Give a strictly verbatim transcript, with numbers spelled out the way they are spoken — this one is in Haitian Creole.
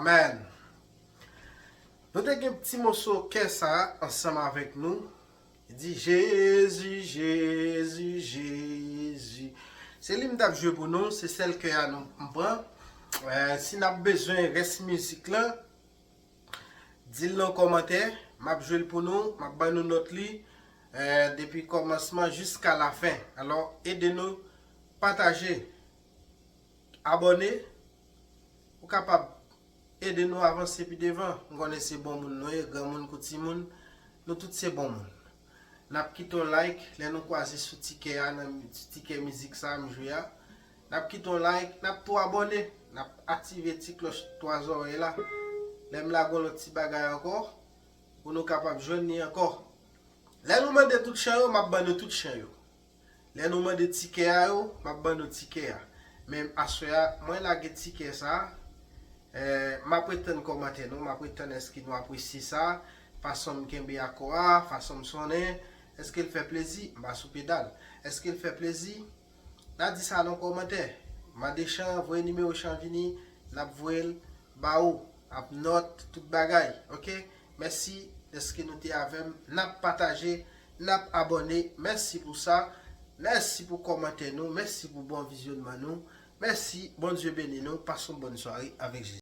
Amen. Nou te gen ti moso kè sa ansanm avèk nou. Di Jezi, Jezi, Jezi. Se li m t ap jwe pou nou, se sèl kè a nou m pran. Eh, si n ap bezwen rès mizik lan, di l nan kòmantè, m ap jwe l pou nou, m ap ban nou nòt li, eh, depi kòmansman jiska lafen. Alò, ede nou pataje, abòne, ou kapab ede nou avanse pi devan. M konnen se bon moun nou ye, granmoun kou timoun, nou tout se bon moun. N ap kite yon like lè nou kwaze sou tikè a, nan sou tikè mizik sa a m jwe a. N ap kite yon like, n ap tou abòne, n ap aktive ti klòch twa zòrèy la. Lè m lage yon lòt ti bagay ankò, pou nou kapab jwenn li ankò. Lè nou mande tout chan yo, m ap ban nou tout chan yo. Lè nou mande tikè a yo, m ap ban nou tikè a. Men aswè a, mwen lage tikè sa a. Eh, m ap ret tann kòmantè nou, m ap ret tann èske nou apresye sa, fason m kenbe akò a, fason m sonnen, èske l fè plezi, m pa sou pedal. Èske l fè plezi? N a di sa nan kòmantè. Mande chan, voye nimewo chan vini, n ap voye l ba ou. N ap nòt tout bagay, oke? Mèsi dèske nou te avè m. N ap pataje, n ap abòne. Mèsi pou sa. Mèsi pou kòmantè nou. Mèsi pou bon vizyonnman nou. Mèsi. Bondye beni nou. Pase yon bòn sware avèk Jezi.